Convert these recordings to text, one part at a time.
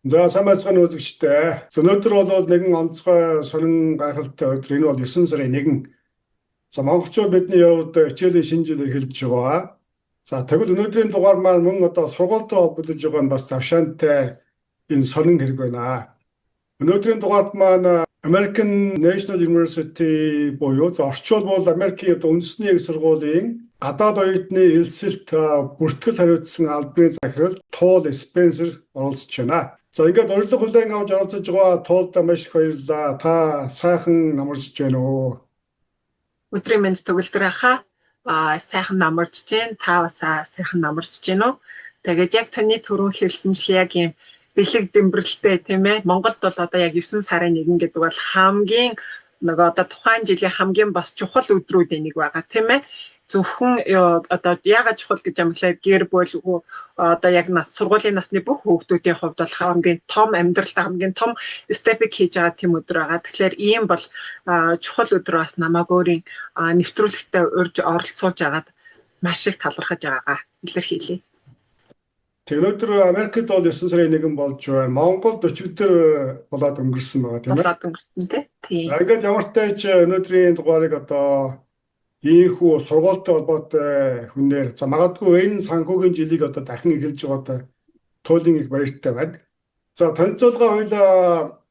За, сайн байцгаана, үзэгчдээ. Өнөөдөр бол нэгэн онцгой, сонин, гайхалтай өдөр. Энэ бол 9 сарын 1. За, монголчууд бидний хувьд хичээлийн шинэ жил эхэлж байгаа. За, тэгвэл өнөөдрийн дугаар маань мөн одоо сургуультай холбогдож байгаа нь бас завшаантай энэ сонин хэрэг байна. Өнөөдрийн дугаард маань American National University буюу, за, орчуулбал Америкийн одоо үндэсний их сургуулийн гадаад оюутны элсэлт бүртгэл хариуцсан албаны захирал Туул Спенсер оролцож байна. За, ингээд урилга хүлээн авч оролцож байгаа Туулдаа маш их баярлалаа. Та сайхан намарч байна уу? Өдрийн мэнд, Төгөлдөр ахаа. Сайхан намарч байна. Та бас сайхан намарч байна уу? Тэгээд яг таны түрүүн хэлсэнчлэн яг юм бэлэг дэмбэрэлтэй, тийм ээ. Монголд бол одоо яг 9 сарын 1 гэдэг бол хамгийн нөгөө одоо тухайн жилийн хамгийн бас чухал өдрүүдийн нэг байгаа, тийм ээ. Зөвхөн одоо яагаад чухал гэж юм гэхлээр гэр бүл, одоо яг нас сургуулийн насны бүх хүүхдүүдийн хувьд бол хамгийн том, амьдралдаа хамгийн том step ийг хийж байгаа тийм өдөр байгаа. Тэгэхээр ийм бол чухал өдөр бас намайг өөрийн нэвтрүүлэгтээ урьж оролцуулж байгаад маш их талархаж байгаагаа илэрхийлье. Тэг өнөөдөр Америкт бол 9 сарын 1 болж байна. Монголд өчигдөр болоод өнгөрсөн байгаа, тийм ээ. Болоод өнгөрсөн, тий. Ингээд ямар ч тач өнөөдрийн дугаарыг одоо ийхүү сургуультай холбоотой хүнээр, за, магадгүй энэ санхүүгийн жилийг одоо дахин эхэлж байгаад Туулын их баяртай байна. За, танилцуулга хоёулаа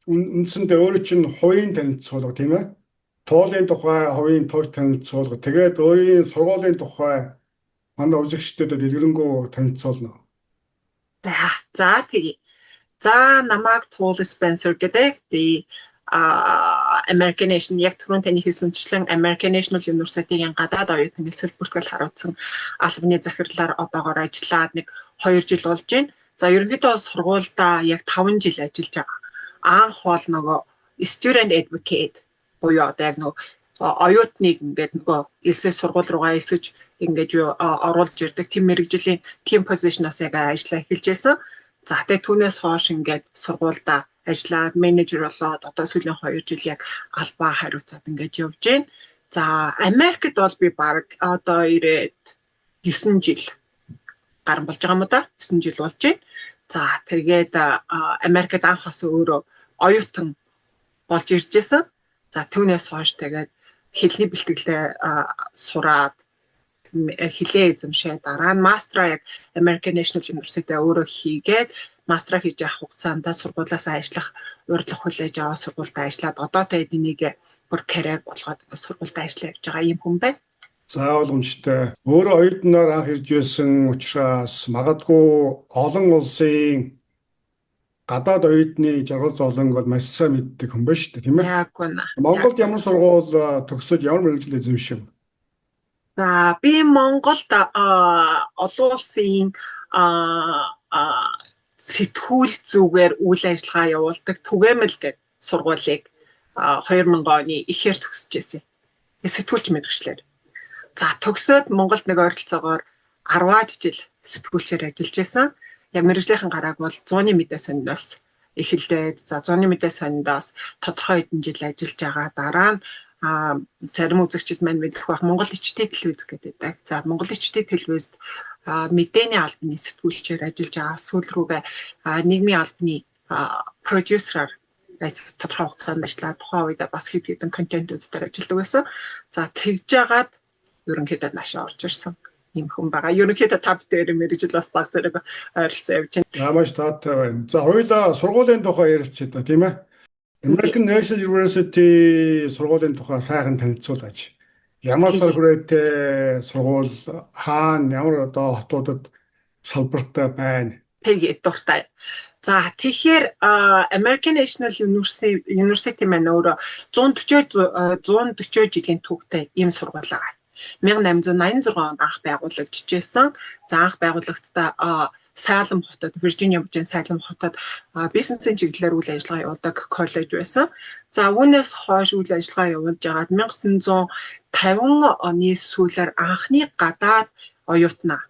үндсэндээ өөрөө чинь хувийн танилцуулга, тийм ээ. Туулын тухай хувийн тууч танилцуулга. Тэгээд өөрийн сургуулийн тухай манай үзэгчдэд дэлгэрэнгүй танилцуулна. За, тэгье. За, намайг Туул Спенсер гэдэг. Би American Nation, яг түрүүн таны хэлсэнчлэн American National University-ийн гадаад оюутан элсэлт бүртгэл хариуцсан албаны захирлаар одоогоор ажиллаад нэг 2 жил болж байна. За, ерөнхийдөө сургуульдаа яг 5 жил ажиллаж байгаа. Анх бол нөгөө student advocate буюу одоо яг нөгөө оюутныг ингээд нөгөө элсэл сургууль руугаа элсэж ингээд юу оруулж ирдэг тийм мэргэжлийн team position-оос яг ажиллаа эхэлж байсан. За, тэгээ түүнээс хойш ингээд сургуульдаа ажиллаад, менежер болоод одоо сүүлийн 2 жил яг албаа хариуцаад ингээд явж байна. За, Америкт бол би баг одоо ирээд 9 жил гарan болж байгаа юм да. 9 жил болж байна. За, тэгээд Америкт анх бас өөрөө оюутан болж ирж байсан. За, түүнээс хойш тэгээд хэлний бэлтгэлээ сураад, хэлээ эзэмшээ, дараа нь master аа яг American National University өөрөө хийгээд, master аа хийж явах хугацаанд сургуулиас ажиллах урилга хүлээж аваад сургуультай ажиллаад, одоо тэгээд энийг бүр career болгоод сургуультай ажиллаа явж байгаа юм хүн байна. За, ойлгомжтой. Өөрөө оюутнаар анх ирж байсан учраас магадгүй олон улсын гадаад оюутны жаргал зовлонг бол маш сайн мэддэг хүн байна шүү дээ, тийм ээ? Яг үнэ. Монголд ямар сургууль төгсөж, ямар мэргэжил эзэмшив? За, би Монголд олон улсын сэтгүүл зүгээр үйл ажиллагаа явуулдаг Түгээмэл гэдэг сургуулийг 2000 оны ихээр төгсөж байсан. Сэтгүүлч мэргэжлээр. За, төгсөөд Монголд нэг ойролцоогоор 10-аад жил сэтгүүлчээр ажиллаж байсан. Яг мэргэжлийнхэн гарааг бол Зууны мэдээ сониноос эхэллээд, за, Зууны мэдээ сониндоос тодорхой хэдэн жил ажиллаж байгаа. Дараа нь зарим үзэгчид маань мэдэх байх, Монгол HD телевиз гэдэг. За, Монгол HD телевизд мэдээний албаны сэтгүүлчээр ажиллаж байгаа. Сүүл рүүгээ нийгмийн албаны продюсераар тодорхой хугацаанд ажиллаад, тухайн үед бас хэд хэдэн контентууд дээр ажилладаг байсан. За, тэгж жагаад ерөнхийдөө наашаа орж ирсэн юм хүн байгаа. Ерөнхийдөө та бүхэн мэргэжил бас баг зэрэг ойролцоо явж байна. За, маш таатай байна. За, хоёулаа сургуулийн тухай ярилцъя да, тийм ээ. American National University сургуулийн тухай сайхан танилцуулаач. Ямар цар хүрээтэй сургууль, хаана, ямар одоо хотуудад салбартай байна? Тэг дуртай. За, тэгэхээр American National University маань өөрөө 140 140 жилийн түүхтэй ийм сургууль байгаа. 1886 онд анх байгуулагдчихсэн. За, анх байгуулагдтаа Салем хотод, Виржиниа мужийн Салем хотод бизнесийн чиглэлээр үйл ажиллагаа явуулдаг коллеж байсан. За, үүнээс хойш үйл ажиллагаа явуулж байгаад 1950 оны сүүлээр анхны гадаад оюутнаа,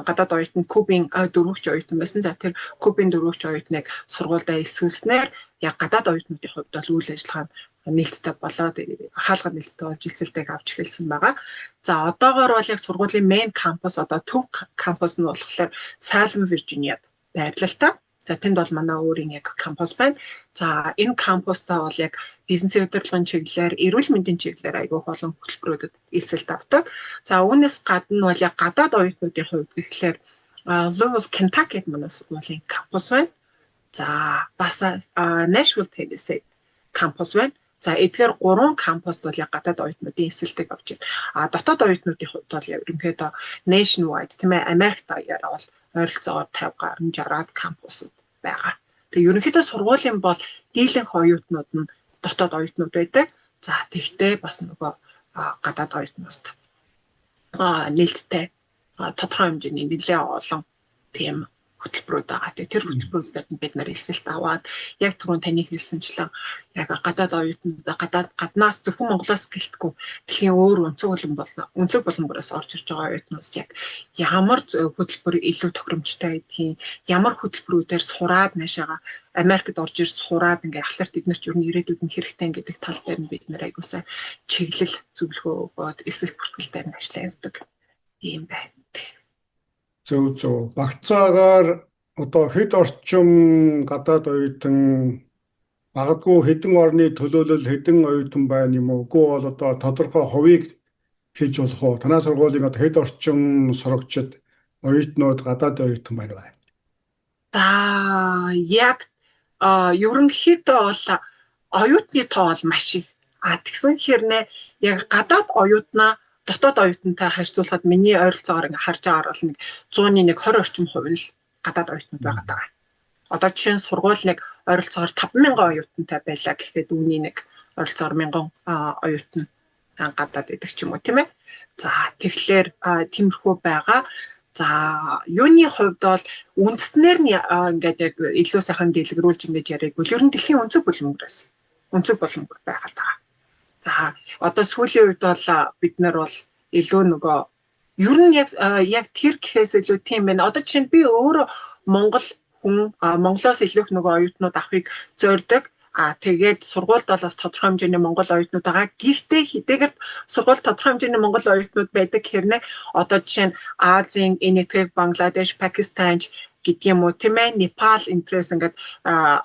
гадаад оюутан, Кубын дөрвөгч оюутан байсан. За, тэр Кубын дөрвөгч оюутныг сургуульдаа элсүүлснээр яг гадаад оюутнуудын хувьд бол үйл ажиллагаа нь нээлттэй болоод, хаалга нээлттэй болж элсэлтийг авч эхэлсэн байгаа. За, одоогоор бол яг сургуулийн main campus, одоо төв campus нь болохоор Салем, Виржиниад байрлалтай. За, тэнд бол манай өөрийн яг кампус байна. За, энэ кампустаа бол яг бизнесийн удирдлагын чиглэлээр, эрүүл мэндийн чиглэлээр айгүй олон хөтөлбөрүүдэд элсэлт авдаг. За, үүнээс гадна бол яг гадаад оюутнуудын хувьд гэхлээр Louisville, Kentucky гэдэг манай сургуулийн кампус байна. За, бас Nashville, Tennessee кампус байна. За, эдгээр гурван кампуст бол яг гадаад оюутнуудын элсэлтийг авч байна. А дотоод оюутнуудын хувьд бол ерөнхийдөө nationwide, тийм ээ, Америк даяараа бол ойролцоогоор 50 гаруй 60-аад кампусууд байгаа. Тэгээ ерөнхийдөө сургуулийн бол дийлэнх оюутнууд нь дотоод оюутнууд байдаг. За, тэгтээ бас нөгөө гадаад оюутнууд нээлттэй тодорхой хэмжээний нэлээ олон тийм хөтөлбөрүүд байгаа. Тэгээ тэр хөтөлбөрүүдээр нь бид нар элсэлт аваад, яг түрүүн таны хэлсэнчлэн яг гадаад оюутнууд, гадаад гаднаас, зөвхөн Монголоос гэлтгүй дэлхийн өөр өнцөг болон болно өнцөг болонгоос орж ирж байгаа оюутнууд яг ямар хөтөлбөр илүү тохиромжтой байдгийг, ямар хөтөлбөрүүдээр сураад наашаага Америкт орж ирж сураад ингээ ахлаар тэд нар ч ер нь ирээдүйд нь хэрэгтэй гэдэг тал дээр нь бид нар айгуу сайн чиглэл, зөвлөгөө өгөөд, элсэлт бүртгэл дээр нь ажиллаа явдаг юм байна. Зөв зөв. Багцаагаар одоо хэд орчим гадаад оюутан, магадгүй хэдэн орны төлөөлөл хэдэн оюутан байна юм уу? Үгүй бол одоо тодорхой хувийг хийж болох уу? Танай сургуулийн одоо хэд орчим сурагчид, оюутнууд, гадаад оюутан байна вэ? За, яг ерөнхийдөө бол оюутны тоо бол маш их. А тэгсэн хэрнээ яг гадаад оюутнаа дотоод оюутантай харьцуулахад миний ойролцоогоор ингээ харж байгаагаар бол нэг 100-ны нэг 20 орчим хувь нь л гадаад оюутнууд байгаа даа. Одоо жишээ нь сургууль нэг ойролцоогоор 5000 оюутантай байлаа гэхэд үүний нэг ойролцоогоор 1000 оюутан гадаад байдаг ч юм уу, тийм ээ. За, тэгэхээр тиймэрхүү байгаа. За, юуны хувьд бол үндснээр нь ингээд яг илүү сайхан дэлгэрүүлж ингэж яриаг бол ер нь дэлхийн өнцөг булангөр байгаа даа. За, одоо сүүлийн үед бол бид нар бол илүү нөгөө ер нь яг тэр гэхээс илүү тийм байна. Одоо жишээ нь би өөрөө Монгол хүн, Монголоос илүү их нөгөө оюутнууд авахыг зорьдог. А тэгээд сургуульд бол бас тодорхой хэмжээний монгол оюутнууд байгаа. Гэхдээ хэдийгээр сургууль тодорхой хэмжээний монгол оюутнууд байдаг хэрнээ одоо жишээ нь Азийн, Энэтхэг, Бангладеш, Пакистанч гэдэг юм уу, тийм ээ, Непал энтрээс ингээд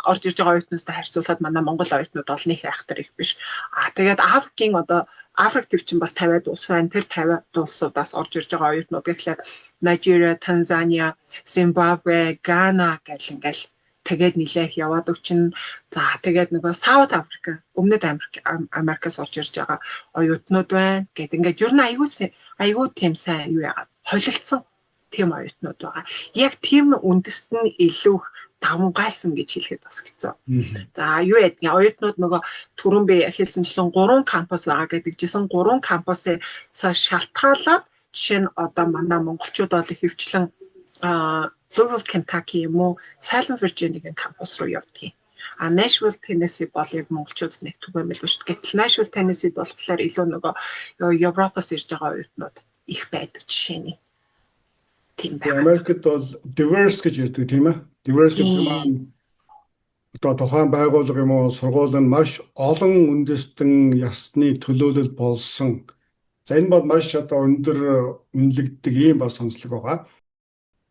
орж ирж байгаа оюутнуудтай харьцуулахад манай монгол оюутнууд бол нэг айхтар их биш. А тэгээд Африкийн, одоо Африк төв чинь бас 50-аад улс байна. Тэр 50-аад улсуудаас орж ирж байгаа оюутнууд гэхлээр Нижерия, Танзаниа, Зимбабве, Гана гэл ингээл тэгээд нилээх яваад өгчин. За, тэгээд нөгөө South Africa, Өмнөд Америк, Америкаас орж ирж байгаа оюутнууд байна. Гэт ингээд ер нь айгүй айгүй тийм сайн юу яагаад холилдсон тийм оюутнууд байгаа. Яг тийм үндэст нь илүү их давамгайлсан гэж хэлэхэд бас хэцүү. За, юу ядгийн оюутнууд нөгөө түрүүн би хэлсэнчлэн гурван кампус байгаа гэдэг жисэн, гурван кампусээс шалтгаалаад жишээ нь одоо манай монголчууд бол ихэвчлэн Louisville, Kentucky юм уу, Salem, Virginia-гийн кампус руу явдаг. А Nashville, Tennessee бол яг монголчуудад нэг түгээмэл биш. Гэтэл Nashville, Tennessee болохоор илүү нөгөө Европоос ирж байгаа оюутнууд их байдаг жишээний. Тийм байна. Америкт бол diverse гэж ярьдаг, тийм ээ. Diverse гэдэг маань одоо тухайн байгууллага юм уу, сургууль нь маш олон үндэстэн, ясны төлөөлөл болсон. За, энэ бол маш одоо өндөр үнэлэгддэг ийм бас онцлог байгаа.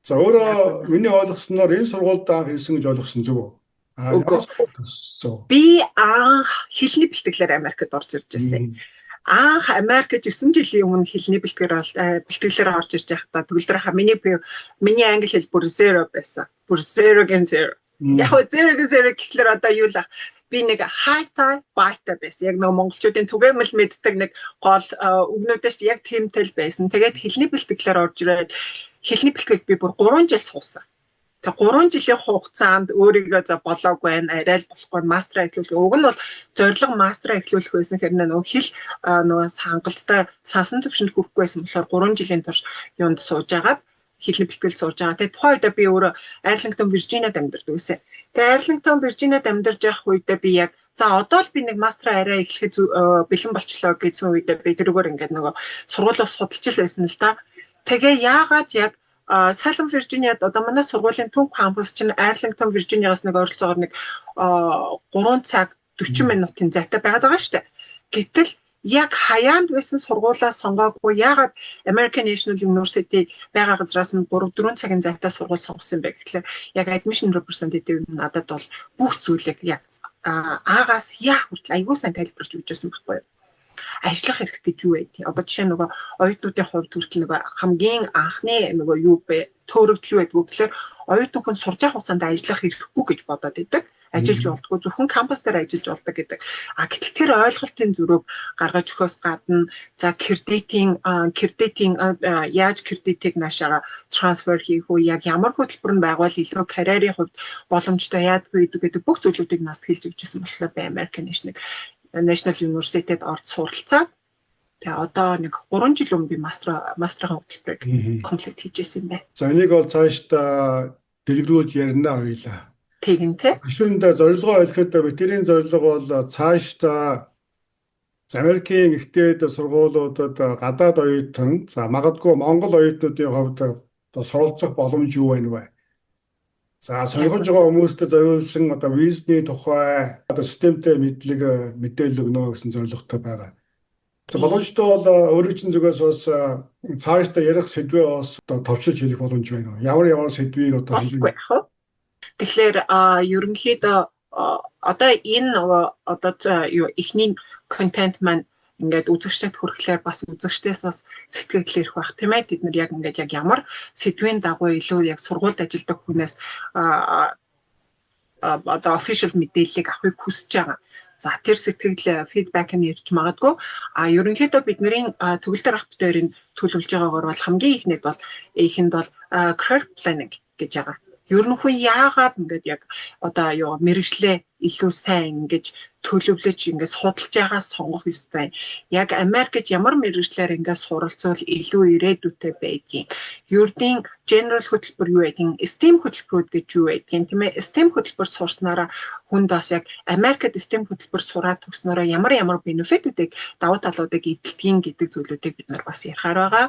За, өөрөө миний ойлгосноор энэ сургуульд анх ирсэн гэж ойлгосон, зөв үү? А ямар сургууль? Би анх хэлний бэлтгэлээр Америкт орж ирж байсан. Анх Америкт 9 жилийн өмнө хэлний бэлтгэлээр орж ирж байхдаа төгөлдрийнхаа миний англи хэл бүр zero байсан. Бүр zero гэн zero. Яг нь zero гэн zero гэхлээр одоо юу л би нэг hi-тай bye-тай байсан. Яг нөгөө монголчуудын түгээмэл мэддэг нэг гол үгнүүдээ шүү, яг тиймтэй л байсан. Тэгээд хэлний бэлтгэлээр орж ирээд хэлний бэлтгэлд би бүр 3 жил суусан. Тэгээ 3 жилийн хугацаанд өөрийгөө за болоогүй байна, арай л болохгүй, мастраа эхлүүлэх. Уг нь бол зорилго мастраа эхлүүлэх байсан хэрнээ нөгөө хэл нөгөө хангалттай сансан төвшөнд хүрэхгүй байсан болохоор 3 жилийн турш юунд сууж агаад, хэлний бэлтгэл сууж байгаа. Тэгээ тухайн үедээ би өөрөө Арлингтон, Виржиниад амьдардаг байсан. Тэгээ Арлингтон, Виржиниад амьдарч явах үедээ би яг за одоо л би нэг мастраа арай эхлэхэд бэлэн болчлоо гэсэн үедээ би тэрүүгээр ингээд нөгөө сургуулиас судалж л байсан л та. Тэгээ яагаад яг Salem, Virginia-д, одоо манай сургуулийн төв кампус чинь Арлингтон, Виржиниагаас нэг ойролцоогоор нэг 3 цаг 40 минутын зайтай байгаад байгаа шүү дээ. Гэтэл Яг хаяанд байсан сургуулаа сонгоогүй, яагаад American National University байгаа газраас нь 3 4 цагийн зайтай сургууль сонгосон бэ гэхлээр яг admission representative надад бол бүх зүйлийг яг А-гаас Я хүртэл аягүй сайн тайлбарлаж өгч байсан байхгүй юу? Ажиллах эрх гэж юу вэ? Одоо жишээ нь нөгөө оюутнуудын хувьд хүртэл нөгөө хамгийн анхны нөгөө юу бэ, төөрөгдөл юу байдгүй гэхээр оюутан хүн сурж явах хугацаанд ажиллах эрхгүй гэж бодоод байдаг, ажиллаж болдгоо, зөвхөн кампус дээр ажиллаж болдог гэдэг. А гэтэл тэр ойлголтын зөрүүг гаргаж өгөхөөс гадна, за, кредитийн яаж кредитийг наашаага transfer хийх үү, яг ямар хөтөлбөр нь байгуул илүү карьерийн хувьд боломжтой яадгүй гэдэг бүх зүйлүүдийг нас хэлж өгч байсан болохоор би American National University-д орж суралцаад, тэгээ одоо нэг 3 жил өмнө би мастерын хөтөлбөрийг complete хийж байсан юм байна. За, энийг бол цаашдаа дэлгэрүүлж ярина хоёлаа. Тэгин тий. Гишүүндээ зорилгоо хэлэхэд бидний зорилго бол цаашдаа Америкийн их дээд сургуулиудад гадаад оюутан, за, магадгүй Монгол оюутнуудын хувьд одоо суралцах боломж юу байна вэ? За, сонирхож байгаа хүмүүстээ зориулсан одоо визний тухай одоо системтэй мэдлэг, мэдээлэл өгнө гэсэн зорилготой байгаа. За, боломжтой бол өөрийн чинь зүгээс бас цаашдаа ярих сэдвээ бас одоо товчилж хэлэх боломж байна уу? Ямар ямар сэдвийг одоо Болохгүй яах вэ? Тэгэхээр ерөнхийдөө одоо энэ нөгөө одоо юу эхний контент маань ингээд үзэгчдэд хүрэхлээр бас үзэгчдээс бас сэтгэл ирэх байх, тийм ээ. Тэд нар яг ингээд яг ямар сэдвийн дагуу илүү яг сургуульд ажилладаг хүнээс одоо official мэдээллийг авахыг хүсэж байгаа. За, тэр сэтгэл feedback нь ирж магадгүй. А ерөнхийдөө бидний төгөлдөр ах бид хоёрын төлөвлөж байгаагаар бол хамгийн эхэнд бол career planning гэж байгаа. Ер нь хүн яагаад ингээд яг одоо юу мэргэжлээ илүү сайн ингэж төлөвлөж, ингээд судалж байгаа, сонгох ёстой. Яг Америкт ямар мэргэжлээр ингээд суралцвал илүү ирээдүйтэй байдгийг. Ердийн general хөтөлбөр юу байдгийг, STEM хөтөлбөрүүд гэж юу байдгийг, тийм ээ. STEM хөтөлбөр сурснараа хүнд бас яг Америкт STEM хөтөлбөр сураад төгснөөрөө ямар ямар benefit үүдийг, давуу талуудыг эдэлдгийг гэдэг зүйлүүдийг бид нар бас ярихаар байгаа.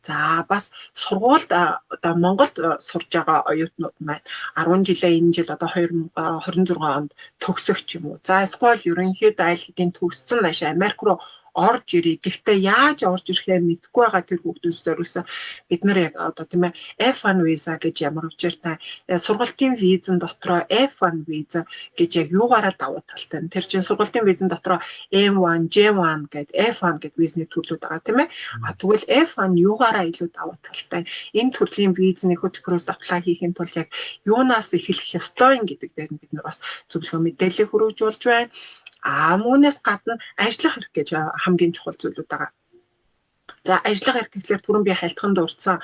За, бас сургуульд одоо Монголд сурж байгаа оюутнууд маань 10 жилээ энэ жил одоо 2026 онд төгсөх ч юм уу. За, эсвэл ерөнхийдөө аль хэдийн төгссөн наашаа Америк руу орж ирээ. Гэхдээ яаж орж ирэхээ мэдэхгүй байгаа тэр хүүхдүүдэд зориулсан бид нар яг одоо, тийм ээ, F1 виза гэж ямар учиртай, сургалтын визэн дотроо F1 виза гэж яг юугаараа давуу талтай. Тэр чинь сургалтын визэн дотроо M1, J1 гээд F1 гээд визний төрлүүд байгаа, тийм ээ. А тэгвэл F1 юугаараа илүү давуу талтай. Энэ төрлийн визний хөтөлбөрөөс apply хийхийн тулд яг юунаас эхлэх ёстой юм гэдэг дээр нь бид нар бас зөвлөгөө, мэдээлэл хүргэж болж байна. А үүнээс гадна ажиллах эрх гэж хамгийн чухал зүйлүүд байгаа. За, ажиллах эрх гэхлээр түрүүн би хайлтган дурдсан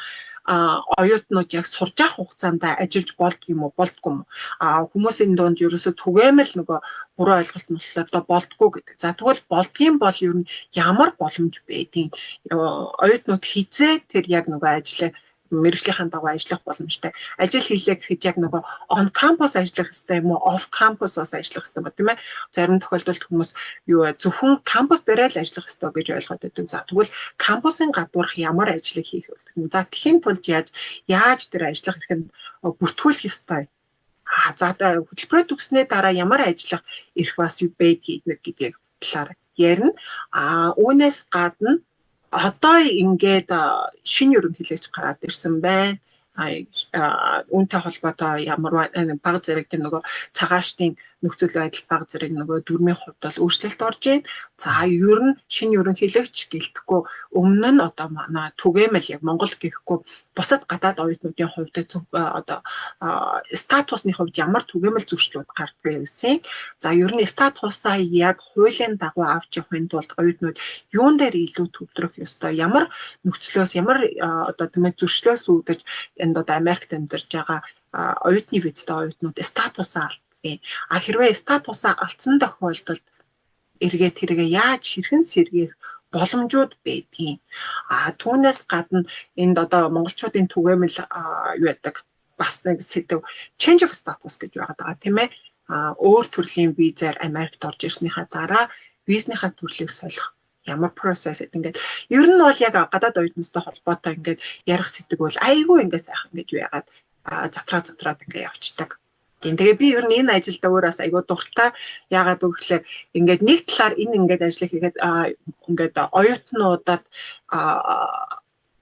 оюутнууд яг сурж явах хугацаанд ажиллаж болдго юм уу, болдгоо юм уу? А хүмүүсийн дунд ерөөсө түгээмэл нөгөө буруу ойлголт нь болохоор одоо болдгоо гэдэг. За, тэгвэл болдгийн бол ер нь ямар боломж байдгийг, оюутнууд хэзээ тэр яг нөгөө ажлаа, мэргэжлийнхээ дагуу ажиллах боломжтой. Ажил хийлээ гэхэд яг нөгөө on campus ажиллах хэрэгтэй юм уу, off campus бас ажиллах хэрэгтэй юм, тийм ээ. Зарим тохиолдолд хүмүүс юу зөвхөн кампус дээрээ л ажиллах хэрэгтэй гэж ойлгоод байдаг. За, тэгвэл кампусын гадуурх ямар ажлыг хийх вэ? За, тэгэхийн тулд яаж тэр ажиллах эрхэнд бүртгүүлэх ёстой. А за, хөтөлбөрөө төгснөө дараа ямар ажиллах эрх бас юу байдгийг гэдгийг талаар ярина. А үүнээс гадна одоо ингээд шинэ ерөнхийлөгч гараад ирсэн байна. Үүнтэй холбоотой ямар баг зэрэг тэр нөгөө цагаашдын нөхцөл байдал баг зэрэг нөгөө дүрмийн хувьд бол өөрчлөлт орж байна. За, ер нь шинэ ерөнхийлөгч гэлтэхгүй өмнө нь одоо манай түгээмэл яг Монгол гэхгүй бусад гадаад оюутнуудын хувьд одоо статусны хувьд ямар түгээмэл зөрчлүүд гардаг гэсэн. За, ер нь статусаа яг хуулийн дагуу авч явахын тулд оюутнууд юун дээр илүү төвлөрөх ёстой, ямар нөхцлөөс, ямар одоо, тийм ээ, зөрчлөөс үүдэж энд одоо Америкт амьдарч байгаа оюутны визтэй оюутнууд статусаа алддаг. А хэрвээ статусаа алдсан тохиолдолд эргээд тэргээ яаж, хэрхэн сэргээх боломжууд байдгийг. А түүнээс гадна энд одоо монголчуудын түгээмэл юу яадаг бас нэг сэдэв change of status гэж байгаа даа, тийм ээ. А өөр төрлийн визээр Америкт орж ирснийхаа дараа визнийхаа төрлийг солих ямар процесс гэдэг, ингээд ер нь бол яг гадаад оюутнуудтай холбоотой ингээд ярих сэдэв бол айгүй ингээд сайхан ингээд юу яагаад затраа затраад ингээд явцдаг. Тийм, тэгээ би ер нь энэ ажилдаа өөр бас айгүй дуртай. Яагаад вэ гэхээр ингээд нэг талаар энэ ингээд ажлыг хийгээд ингээд оюутнуудад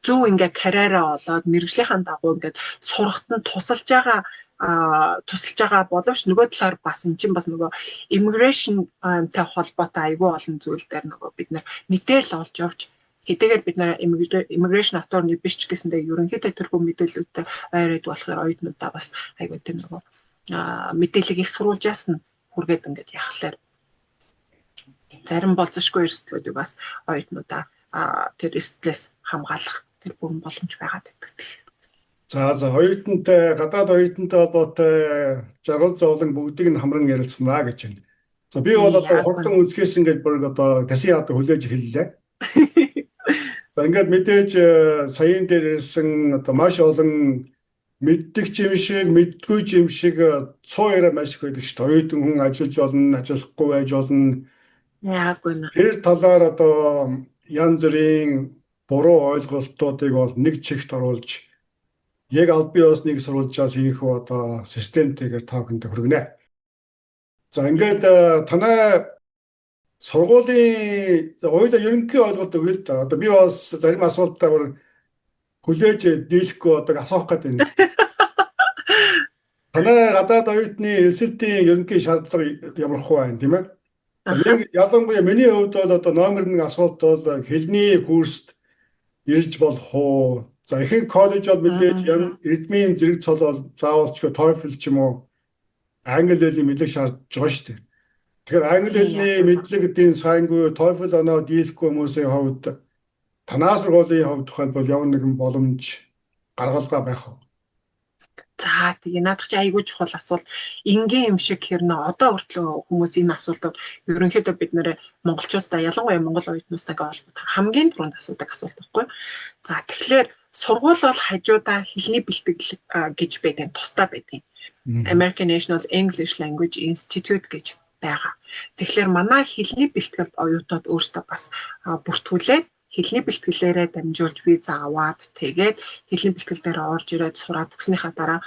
зөв ингээд карьераа олоод мэргэжлийнхээ дагуу ингээд сурахад нь тусалж байгаа боловч нөгөө талаар бас эн чинь бас нөгөө immigration тай холбоотой айгүй олон зүйл дээр нөгөө бид нар мэдээлэл олж явж, хэдийгээр бид нар immigration attorney биш ч гэсэндээ ерөнхийдөө тэрхүү мэдээллүүдтэй ойроод болохоор оюутнуудаа бас айгүй тэр нөгөө мэдээллийг их сурвалжаас нь хүргээд ингээд яхахлаар зарим болзошгүй эрсдлүүдийг бас оюутнуудаа тэр эрсдлээс хамгаалах тэр бүрэн боломж байгаад байдаг. За, оюутантай, гадаад оюутантай холбоотой жаргал зовлон бүгдийг нь хамран ярилцсанаа гэж байна. За, би бол одоо хурдан үзэхээс ингээд бүр одоо тасин яадаг хүлээж эхэллээ. За, ингээд мэдээж саяын дээр ирсэн одоо маш олон мэддэг юм шиг, мэдгүй юм шиг цуу яриа маш их байдаг шүү дээ. Оюутан хүн ажиллаж болно, ажиллахгүй байж болно. Яг үнэ. Тэр талаар одоо янз бүрийн буруу ойлголтуудыг бол нэг чигт оруулж, яг албан ёсны сурвалжаас ийхүү одоо системтэйгээр та бүхэндээ хүргэнэ. За, ингээд танай сургуулийн хоёулаа ерөнхий ойлголт өгье л да. Одоо би бас зарим асуултаа бүр хүлээж дийлэхгүй одоо асуух гэдэг юм. Танай гадаад оюутны элсэлтийн ерөнхий шаардлага ямар хуу байна, тийм ээ? За, нэг ялангуяа миний хувьд бол одоо номер 1 асуулт бол хэлний курст ирж болох уу? За, ихэнх коллеж бол мэдээж эрдмийн зэрэг цол бол заавалчгүй TOEFL ч юм уу англи хэлний мэдлэг шаардж байгаа шүү дээ. Тэгэхээр англи хэлний мэдлэг гэдгийн сайнгүй, TOEFL оноо дийлэхгүй хүмүүсийн хувьд танаа сургуулийн хувьд тухайлбал ямар нэгэн боломж, гаргалгаа байх уу? За, тэгээ наадах чи айгүй чухал асуулт. Энгийн юм шиг хэрнээ одоо хүртэл хүмүүс энэ асуултууд ерөнхийдөө бид нэр монголчуудаа, ялангуяа монгол оюутнуудтай холбогдох хамгийн түрүүнд асуудаг асуулт байхгүй. За, тэгэхээр сургууль бол хажуудаа хэлний бэлтгэл гэж байдаг, тусдаа байдаг. American National English Language Institute гэж байгаа. Тэгэхээр манай хэлний бэлтгэлд оюутнууд өөрсдөө бас бүртгүүлээд, хэлний бэлтгэлээрээ дамжуулж виз аваад, тэгээд хэлний бэлтгэл дээр орж ирээд сураад төгснөхийн дараа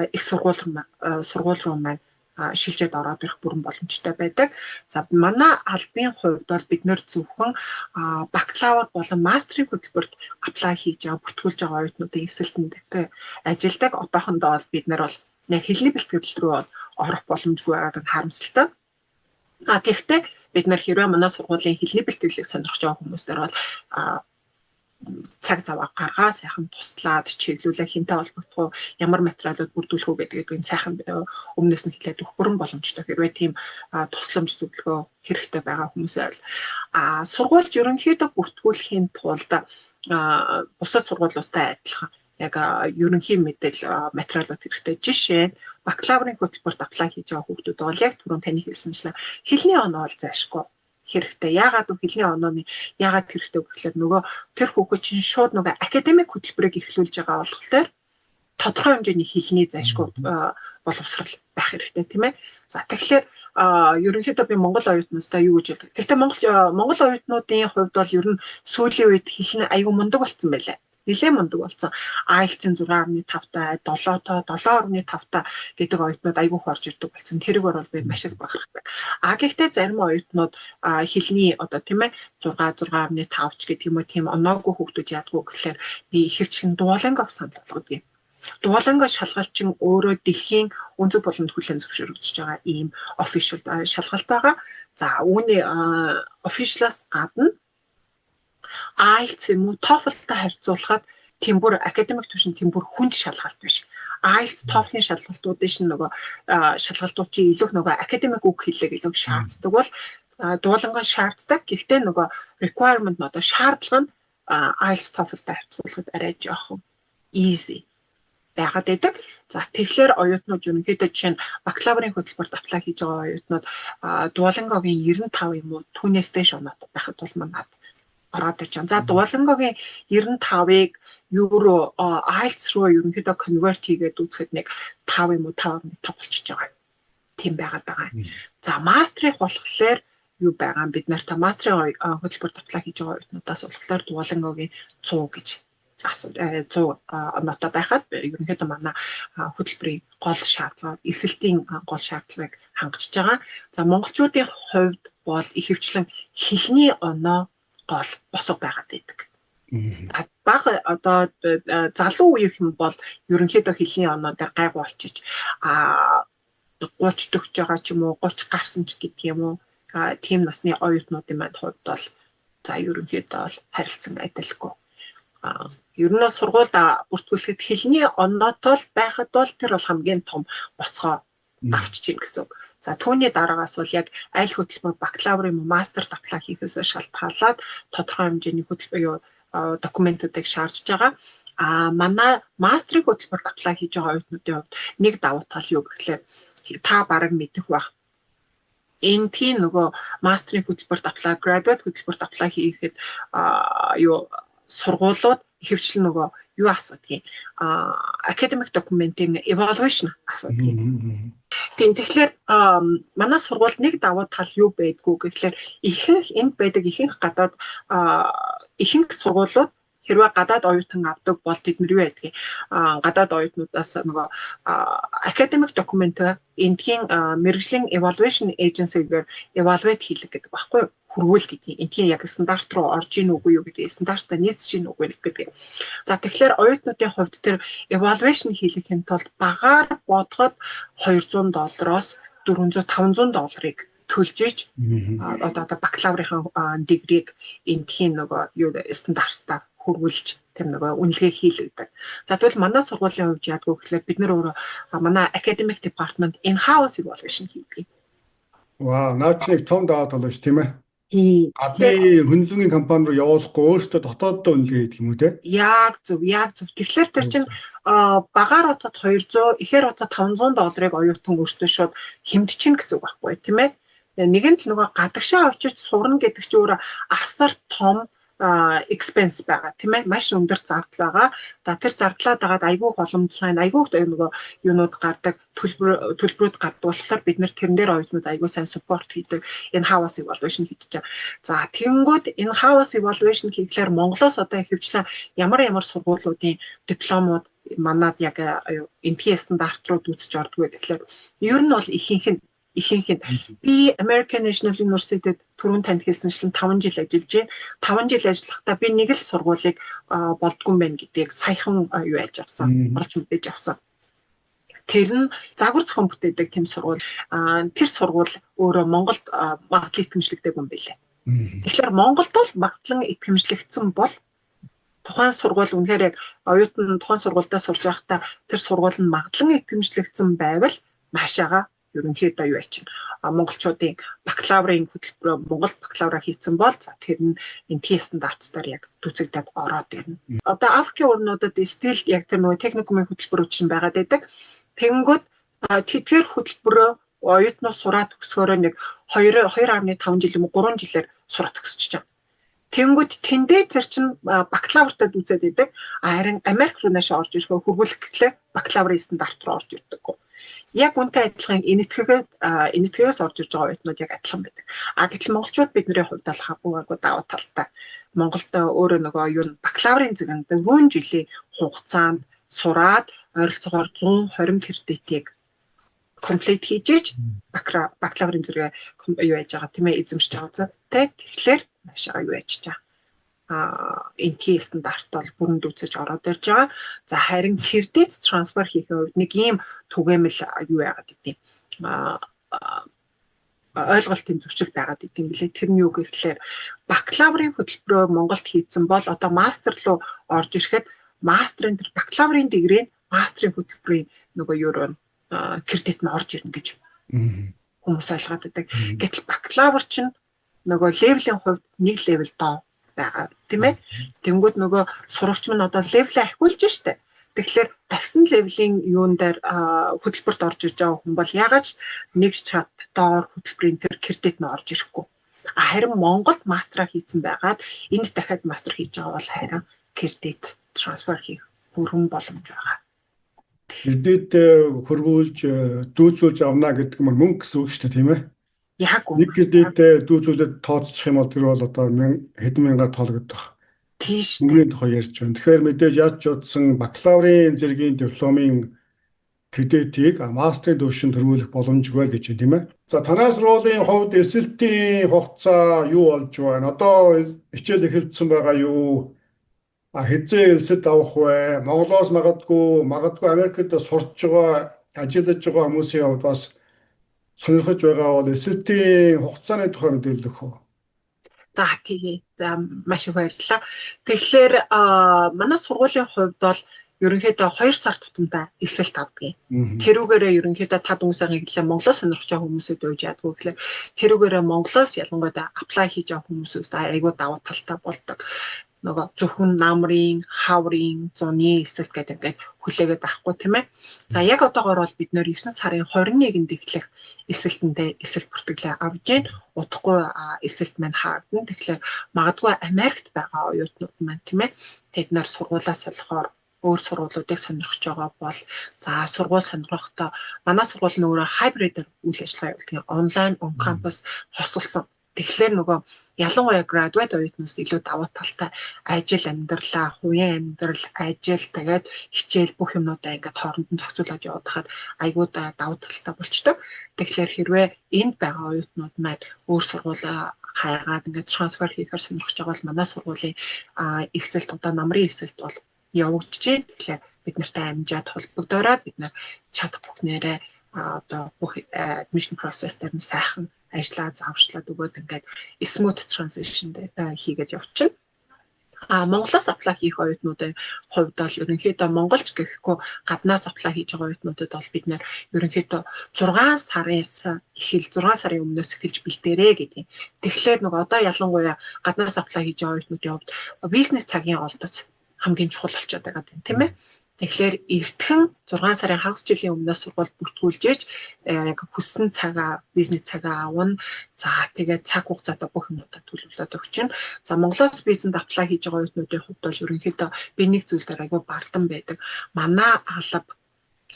их сургууль руу маань шилжээд ороод ирэх бүрэн боломжтой байдаг. За, манай албын хувьд бол бид нэр зөвхөн бакалавр болон мастрын хөтөлбөрт apply хийж байгаа, бүртгүүлж байгаа оюутнуудын элсэлтэнд ажилладаг. Одоохондоо бол бид нар бол яг хэлний бэлтгэл рүү бол орох боломжгүй байгаад нь харамсалтай. А гэхдээ бид нар хэрвээ манай сургуулийн хэлний бэлтгэлийг сонирхож байгаа хүмүүстээр бол цаг зав гаргаа сайхан туслаад, чиглүүлээ, хэнтэй холбогдох уу, ямар материалууд бүрдүүлэх үү гэдгийг сайхан өмнөөс нь хэлээд өгөх бүрэн боломжтой. Хэрвээ тийм тусламж, зөвлөгөө хэрэгтэй байгаа хүмүүс байвал. Сургуульд ерөнхийдөө бүртгүүлэхийн тулд бусад сургуулиудтай адилхан яг ерөнхий мэдээлэл, материалууд хэрэгтэй. Жишээ нь бакалаврын хөтөлбөрт apply хийж байгаа хүүхдүүд бол яг түрүүн таны хэлсэнчлэн хэлний оноо бол зайлшгүй хэрэгтэй. Яагаад вэ? Хэлний онооны яагаад хэрэгтэй вэ гэхлээр нөгөө тэр хүүхэд чинь шууд нөгөө академик хөтөлбөрийг эхлүүлж байгаа болохоор тодорхой хэмжээний хэлний зайлшгүй боловсрал байх хэрэгтэй, тийм ээ. За, тэгэхээр ерөнхийдөө би монгол оюутнуудаа юу гэж хэлдэг. Гэхдээ монгол оюутнуудын хувьд бол ер нь сүүлийн үед хэл нь айгүй мундаг болсон байлаа, нэлээд мундаг болсон. IELTS-ийн 6.5 та, 7-тоо, 7.5 та гэдэг оюутнууд айгүй их орж ирдэг болсон. Тэрэг бол би маш их бахархдаг. А гэхдээ зарим оюутнууд хэлний одоо, тийм ээ, 6, 6.5 ч гэдэг юм уу, тийм оноогүй хүүхдүүд яадгүй гэхлээр би ихэвчлэн Duolingo санал болгодог юм. Duolingo шалгалт чинь өөрөө дэлхийн өнцөг буланд хүлээн зөвшөөрөгдөж байгаа ийм official шалгалт байгаа. За, үүний official-аас гадна IELTS юм уу TOEFL-тай харьцуулахад тийм бүр академик түвшин, тийм бүр хүнд шалгалт биш. IELTS, TOEFL-ын шалгалтуудын шин нөгөө шалгалтууд чи илүү нөгөө академик үг хэллэг илүү шаарддаг бол Duolingo шаарддаг. Гэхдээ нөгөө requirement нь, одоо шаардлага нь IELTS, TOEFL-тай харьцуулахад арай жоохон easy байгаад байдаг. За, тэгэхээр оюутнууд ерөнхийдөө, жишээ нь бакалаврын хөтөлбөрт apply хийж байгаа оюутнууд Duolingo-гийн 95 юм уу түүнээс дээш оноотой байхад бол манад ороод ирж байгаа. За, Duolingo-гийн 95-ыг евро IELTS руу ерөнхийдөө convert хийгээд үзэхэд нэг 5 юм уу 5.5 болчихж байгаа. Тийм байгаад байгаа. За, мастрыг болохоор юу байгаа юм, бид нарт мастрын хөтөлбөрт apply хийж байгаа оюутнуудаас болохоор Duolingo-гийн 100 гэж 100 оноотой байхад ерөнхийдөө манай хөтөлбөрийн гол шаардлага, элсэлтийн гол шаардлагыг хангаж байгаа. За, монголчуудын хувьд бол ихэвчлэн хэлний оноо гол босго байгаад байдаг. За, бага одоо залуу үеийнхэн бол ерөнхийдөө хэлний оноо дээр гайгүй болчих 30 төгсөж байгаа ч юм уу, 30 гарсан ч гэдэг юм уу, тийм насны оюутнуудын маань хувьд бол за ерөнхийдөө бол харилцан адилгүй. Ер нь сургуульд бүртгүүлэхэд хэлний оноотой л байхад бол тэр бол хамгийн том боцгоо давчж гин гэсэн үг. За, түүний дараагаас бол яг аль хөтөлбөр, бакалавр юм уу, мастер apply хийхээс шалтгаалаад тодорхой хэмжээний хөтөлбөр юу документуудыг шаардж байгаа. А манай мастрын хөтөлбөрт apply хийж байгаа оюутнуудын хувьд нэг давуу тал юу гэхлээр, та бараг мэдэх байх. Энэ тийм нөгөө мастрын хөтөлбөрт apply, graduate хөтөлбөрт apply хийхэд юу сургуулиуд ихэвчлэн нөгөө юу асуудгийг, academic document-ийн evaluation асуудгийг. Тийм, тэгэхээр манай сургуульд нэг давуу тал юу байдгүй гэхлээр ихэнх энд байдаг ихэнх гадаад ихэнх сургуулиуд хэрвээ гадаад оюутан авдаг бол тэд нар юу байдгийг, гадаад оюутнуудаас нөгөө academic document эндхийн мэргэжлийн evaluation agency-гээр evaluate хийлэг гэдэг байхгүй юу? Хөрвүүл гэдгийг, эндхийн яг стандарт руу орж ийн үгүй юу гэдэг, стандартаа нийцэж ийн үгүй гэдэг. За, тэгэхээр оюутнуудын хувьд тэр evaluation хийлгэхийн тулд багаар бодоход 200 доллароос 400 500 долларыг төлж ич одоо бакалаврын degree-г эндхийн нөгөө юу стандартаа хөрвүүлж тэр нөгөө үнэлгээ хийлэгдэг. За, тэгвэл манай сургуулийн хувьд яадаг вэ гэхлээр бид нар өөрөө манай academic department in house evaluation хийдэг. Вау, наад чинь нэг том даваа тал биш, тийм ээ? Гадны хөндлөнгийн компани руу явуулахгүй өөртөө дотооддоо үнэлгээ хийдэг юм уу, те? Яг зөв, яг зөв. Тэгэхээр тэр чинь багаар бодоход 200, ихээр бодоход 500 долларыг оюутан өөртөө шууд хэмжиж гэсэн үг байхгүй, тийм ээ? Нэгэнт нөгөө гадагшаа очиж сурна гэдэг чинь өөрөө асар том expense байгаа, тийм ээ, маш өндөр зардал байгаа. За, тэр зардлаа дагаад айгүй боломжлын айгүй нөгөө юунууд гардаг, төлбөрүүд гардаг болохоор бид нэр тэрэн дээр оюутнууд айгүй сайн support хийдэг, in house evaluation хийж байгаа. За, тэгэнгүүт in house evaluation хийхлээр Монголоос одоо ихэвчлэн ямар ямар сургуулиудын дипломууд манад яг эндхийн стандарт руу дүүцэж ордог вэ гэхлээр ер нь бол ихэнх нь би American National University-д түрүүн танд хэлсэнчлэн 5 жил ажиллаж байна. 5 жил ажиллахдаа би нэг л сургуулийг болдгүй юм байна гэдгийг саяхан юу яаж авсан, олж мэдээж авсан. Тэр нь загвар зохион бүтээдэг тийм сургууль. Тэр сургууль өөрөө Монголд магадлал итгэмжлэгдэг юм байлээ. Тэгэхээр Монголд бол магадлан итгэмжлэгдсэн бол тухайн сургууль үнэхээр яг оюутан тухайн сургуульдаа сурж байхдаа тэр сургууль нь магадлан итгэмжлэгдсэн байвал наашаага ерөнхийдөө юу ачин а монголчуудын бакалаврын хөтөлбөрөө Монгол бакалавра хийцэн бол за тэр нь энэ стандартаар яг дүүцэгдээд ороод ирнэ. Одоо Африкийн орнуудад still яг тэр нөгөө техникумын хөтөлбөрүүд чинь байгаад байдаг. Тэгэнгүүт тэдгээр хөтөлбөрөө оюутнууд сураад төгсгөөрөө нэг 2 2.5 жил юм уу, 3 жилээр сураад төгсөж байгаа. Тэнгүүд тэндээ тэр чин бакалавртаа дүүцээд идэг. Харин Америк руу наашаа орж ирэхөө хөрвүүлэх гэхлээр бакалаврын стандарт руу орж ирдэг. Яг үнтэй адилхан Энэтхэгээс орж ирж байгаа оюутнууд яг адилхан байдаг. А гэтэл монголчууд бидний хувьд бол хамаагүй давуу талтай. Монголд өөрөө нөгөө юу бакалаврын зэрэг 4 жилийн хугацаанд сураад ойролцоогоор 120 кредитийг complete хийж ич бакалаврын зэрэгээ юу яаж байгаа, тийм ээ, эзэмшиж байгаа. Тэ, тэгэхээр наашаа юу яаж байгаа, эндхийн стандарт бол бүрэн дүүцэж ороод ирж байгаа. За, харин кредит transfer хийхин хувьд нэг ийм түгээмэл юу яагаад гэдэм ойлголтын зөрчил байгаад идэм билээ. Тэр нь юу гэхлээр бакалаврын хөтөлбөрөө Монголд хийцэн бол одоо мастер руу орж ирэхэд мастрын тэр бакалаврын degree нь мастрын хөтөлбөрийн нөгөө юу руу кредит нь орж ирнэ гэж хүмүүс ойлгоод байдаг. Гэтэл бакалавр чинь нөгөө level ийн хувьд нэг level доо байгаа, тийм ээ. Тэнгүүд нөгөө сурагч минь одоо level ээ ахиулж штэ. Тэгэхээр ахисан level ийн юун дээр хөтөлбөрт орж ирж байгаа хүн бол ягаад ч нэг чат доор хөтөлбөрийн тэр кредит нь орж ирэхгүй. А харин Монголд мастраа хийцэн байгаад энд дахиад мастер хийж байгаа бол харин кредит transfer хийх бүрэн боломж байгаа. Кредит хөрвүүлж дүүцүүлж авна гэдэг нь мөнгө гэсэн үг шүү дээ, тийм ээ? Яг Нэг кредит дүүцүүлээд тооцчих юм бол тэр бол одоо хэдэн мянгаар тоологдох. Тийш дээ. Мөнгөний тухай ярьж байна. Тэгэхээр мэдээж яаж ч утсан бакалаврын зэргийн дипломын кредитийг мастрын түвшинд хөрвүүлэх боломжгүй гэж байна, тийм ээ. За, танай сургуулийн хувьд элсэлтийн хугацаа юу болж байна? Одоо хичээл эхэлсэн байгаа юу? Хэзээ элсэлт авах вэ? Монголоос магадгүй Америкт сурч байгаа, ажиллаж байгаа хүмүүсийн хувьд бас сонирхож байгаа бол элсэлтийн хугацааны тухай мэдээлэл өгөх үү? За, тэгье. За, маш их баярлалаа. Тэгэхээр манай сургуулийн хувьд бол ерөнхийдөө 2 сар тутамдаа элсэлт авдаг. Тэрүүгээрээ ерөнхийдөө та дүнсээ хэллээ, Монголоос сонирхож байгаа хүмүүсүүд байж яадгүй гэхлээр тэрүүгээрээ Монголоос ялангуяа apply хийж байгаа хүмүүсүүд айгүй давуу талтай болдог. Нөгөө зөвхөн намрын, хаврын, зуны элсэлт гэдэг ингээд хүлээгээд авахгүй, тийм ээ. За, яг одоогоор бол бид нэр 9 сарын 21-нд эхлэх элсэлтэндээ элсэлт бүртгэлээ авж гин. Удахгүй элсэлт маань хаагдана. Тэгэхээр магадгүй Америкт байгаа оюутнууд маань, тийм ээ. Тэд нар сургуулаа солихоор өөр сургуулиудыг сонирхож байгаа бол, за, сургууль сонирхохдоо манай сургууль нь өөрөө hybrid ээр үйл ажиллагаа явуулдаг. Онлайн, on campus хосолсон. Тэгэхээр нөгөө ялангуяа graduate оюутнаас илүү давуу талтай, ажил амьдралаа, хувийн амьдрал, ажил, тэгээд хичээл, бүх юмнуудаа ингээд хооронд нь зохицуулаад яваад хахад айгүй давуу талтай болчдөг. Тэгэхээр хэрвээ энд байгаа оюутнууд маань өөр сургуулаа хайгаад ингээд transfer хийхээр сонирхож байгаа бол манай сургуулийн элсэлт, одоо намрын элсэлт бол явагдаж байна. Тэгэхээр бид нартай амжаад холбогдоорой. Бид нар чадах бүхнээрээ одоо бүх admission process дээр нь сайхан ажиллаа зааварчлаад өгөөд ингээд smooth transition хийгээд явчихна. А Монголоос apply хийх оюутнуудын хувьд бол ерөнхийдөө Монголч гэхгүй гаднаас apply хийж байгаа оюутнуудад бол бид нэр ерөнхийдөө 6 сарын өмнөөс эхэлж бэлдээрэй гэдэг. Тэгэхээр нөгөө одоо ялангуяа гаднаас apply хийж байгаа оюутнуудын хувьд бизнес цагийн олдоц хамгийн чухал болчиход байгаа юм, тийм ээ. Тэгэхээр эртхэн 6 сарын хагас жилийн өмнөөс сургууль бүртгүүлж ээж яг хүссэн цагаа, бизнес цагаа авна. За, тэгээд цаг хугацаатай бүх юмудаа төлөвлөд өгчин. За, Монголоос визэнд apply хийж байгаа оюутнуудын хувьд бол ерөнхийдөө би нэг зүйл дээр айгүй бардам байдаг. Манай алба,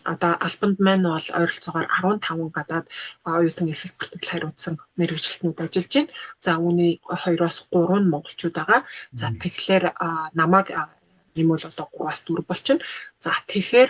одоо албанд маань бол ойролцоогоор 15 гадаад оюутан элсэлт бүртгэл хариуцсан мэргэжилтнүүд ажиллаж байна. За, үүний 2-оос 3 нь монголчууд байгаа. За, тэгэхээр намайг нэмвэл одоо 3-аас 4 болчихно. За, тэгэхээр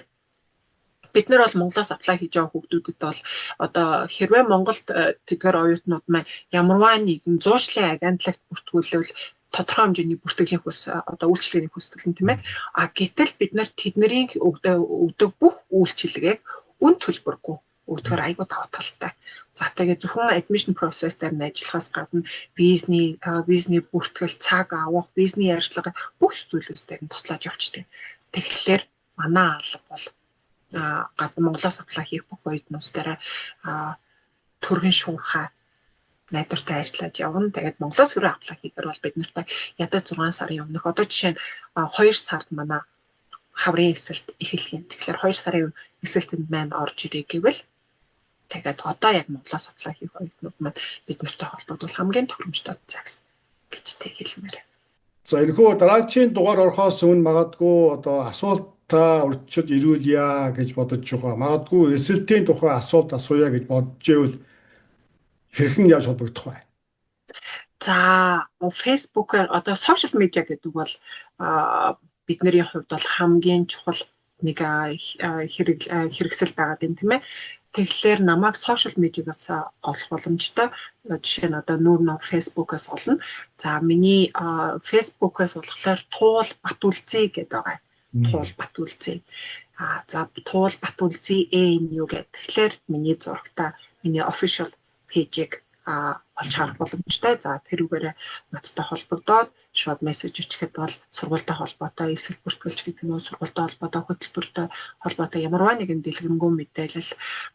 бид нар бол Монголоос apply хийж байгаа хүүхдүүдэд бол одоо хэрвээ Монголд тэдгээр оюутнууд маань ямарваа нэгэн зуушлын агентлагт бүртгүүлвэл тодорхой хэмжээний бүртгэлийн хөлс, одоо үйлчилгээний хөлс төлнө, тийм ээ. А гэтэл бид нар тэдний өгдөг бүх үйлчилгээг үн төлбөргүй өгдөхөөр айгүй давуу талтай. За, тэгээ зөвхөн admission process дээр нь ажиллахаас гадна визний бүртгэл, цаг авах, визний ярьцлага, бүх зүйлээс дээр нь туслаж явчихдаг. Тэгэхээр манай алба бол гадна Монголоос apply хийх бүх оюутнууд дээр түргэн шуурхай найдвартай ажиллаж явна. Тэгээд Монголоос хэрвээ apply хийхээр бол бид нартай ядаж 6 сарын өмнөх, одоо жишээ нь 2 сард манай хаврын элсэлт эхэлэх юм. Тэгэхээр 2 сарын элсэлтэнд маань орж ирээ гэвэл тэгээд одоо яг Монголоос apply хийх оюутнууд маань бид нартай холбогдвол хамгийн тохиромжтой цаг гэж тэг хэлмээр. За, энэхүү дараагийн дугаар орохоос өмнө магадгүй одоо асуултаа урьдчилж ирүүлье гэж бодож байгаа. Магадгүй элсэлтийн тухай асуулт асууя гэж бодож ивэл хэрхэн яаж холбогдох вэ? За, Facebook-аар, одоо social media гэдэг бол бидний хувьд бол хамгийн чухал нэг хэрэг хэрэгсэл байгаад байна, тийм ээ. Тэгэхээр намайг social media-гаас олох боломжтой. Жишээ нь одоо нүүр нөө Facebook-аас олно. За, миний Facebook-аас болохоор Туул Батүлзээ гэдэг байгаа. Туул Батүлзээ. А за, Туул Батүлзээ ANU гэдэг. Тэгэхээр миний зурагтай миний official page-ийг олж харах боломжтой. За, тэрүүгээрээ надтай холбогдоод шууд мессеж өчгөд бол сургуультай холбоотой элсэлт бүртгэлч гэдэг нь, сургуультай холбоотой, хөтөлбөртэй холбоотой ямарваа нэгэн дэлгэрэнгүй мэдээлэл,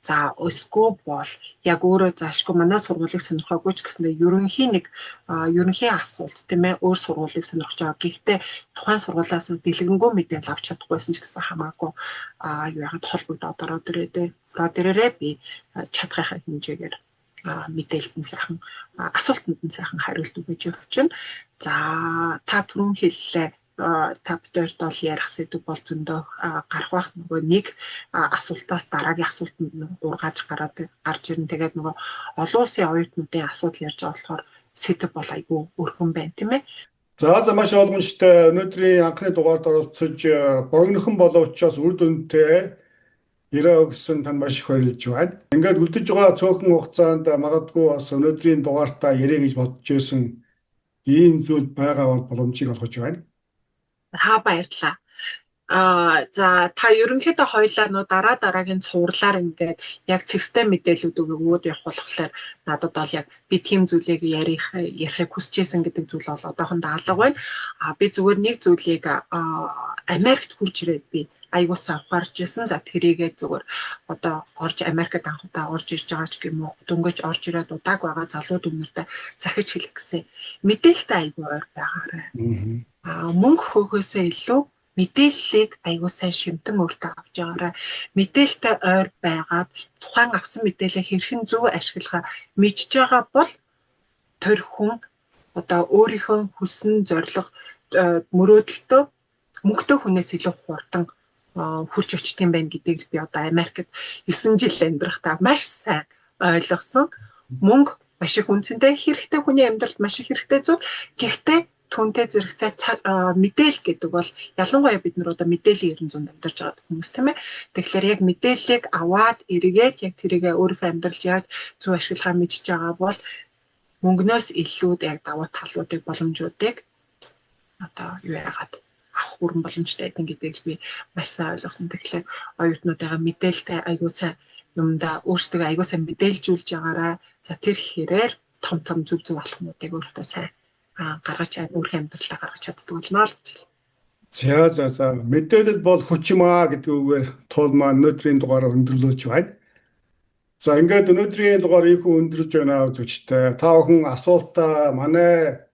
за, өсгөө бол яг өөрөө заашгүй манай сургуулийг сонирхоогүй ч гэсэндээ ерөнхий нэг ерөнхий асуулт, тийм ээ, өөр сургуулийг сонирхож байгаа. Гэхдээ тухайн сургуулиас дэлгэрэнгүй мэдээлэл авч чадахгүйсэн ч гэсэн хамаагүй юу яагаад холбогдоод ороод ирээ. Ороод ирээрээ, би чадахынхаа хэмжээгээр мэдээлэлд нь сайхан, асуултанд нь сайхан хариулт өгөж явчихна. За, та түрүүн хэллээ, та бид хоёрт бол ярих сэдэв бол зөндөө гарах бах. Нөгөө нэг асуултаас дараагийн асуултанд нь ургааж гараад гарч ирнэ. Тэгээд нөгөө олон улсын оюутнуудын асуудал ярьж байгаа болохоор сэдэв бол айгүй өргөн байна, тийм ээ. За за маш ойлгомжтой. Өнөөдрийн анхны дугаард оролцож богинохон боловч бас үр дүнтэй яриа өгсөн танд маш их баярлж байна. Ингээд үлдэж байгаа цөөхөн хугацаанд магадгүй бас өнөөдрийн дугаартаа яриа гэж бодож байсан ийм зүйл байгаа бол боломжийг олгож байна. За, баярлалаа. За, та ерөнхийдөө хоёлаа нөө дараа дараагийн цувралаар ингээд яг цэгцтэй мэдээлүүд өгөөд явах болохоор надад бол яг би тийм зүйлийг ярихыг хүсэж исэн гэдэг зүйл бол одоохондоо алга байна. Би зүгээр нэг зүйлийг Америкт хурж ирээд би аягүй сайн ухаарч исэн. За, тэрийгээ зүгээр одоо орж Америкт анх удаа орж ирж байгаа ч юм уу, дөнгөж орж ирээд удааг байгаа залуу дүүнертэй захиж хэлэх гэсэн. Мэдээлэлтэй аягүй ойр байгаарай. Мөнгө хөөхөөсөө илүү мэдээллийг аягүй сайн шимтэн өөртөө авч байгаарай. Мэдээлэлтэй ойр байгаад тухайн авсан мэдээлэлээ хэрхэн зөв ашиглахаа мэдж байгаа бол тэр хүн одоо өөрийнхөө хүссэн зорилго мөрөөдөлтөө мөнгөтэй хүнээс илүү хурдан хүрч очдог юм байна гэдгийг би одоо Америкт 9 жил амьдрахдаа маш сайн ойлгосон. Мөнгө маш их үнцэнтэй, хэрэгтэй, хүний амьдралд маш их хэрэгтэй зүйл. Гэхдээ түүнтэй зэрэгцээ мэдээлэл гэдэг бол ялангуяа бид нар одоо мэдээллийн 90 зуунд амьдарч байгаа хүмүүс, тийм ээ. Тэгэхээр яг мэдээллийг аваад эргээд яг тэрийгэ өөрийнхөө амьдралд яаж зөв ашиглахаа мэдж байгаа бол мөнгнөөс илүү яг давуу талуудыг, боломжуудыг одоо юу яагаад авах бүрэн боломжтой байдаг гэдгийг би маш сайн ойлгосон. Тэгэхээр оюутнуудыгаа мэдээлэлтэй аягүй сайн юмдаа өөрсдөө аягүй сайн мэдээлжүүлж байгаарай. За, тэр хэрээр том том зөв зөв алхмуудыг өөртөө сайн гаргаж, өөрийнхөө амьдралдаа гаргаж чаддаг болно л гэж. За за за мэдээлэл бол хүч юм аа гэдэг үгээр Туул маань өнөөдрийн дугаараа өндөрлөж байна. За, ингээд өнөөдрийн дугаар ийхүү өндөрлөж байна, үзэгчдээ. Та бүхэн асуултаа манай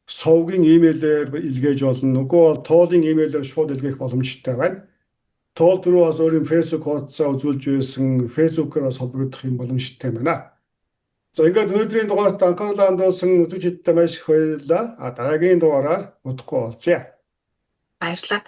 сувгийн имэйлээр илгээж болно. Үгүй бол Туулын имэйлээр шууд илгээх боломжтой байна. Туул түрүү бас өөрийн Facebook хуудасаа үзүүлж байсан. Facebook-оор бас холбогдох юм боломжтой байна. За, ингээд өнөөдрийн дугаарт анхаарлаа хандуулсан үзэгчдэд маш их баярлалаа. А дараагийн дугаараар удахгүй уулзъя. Баярлалаа.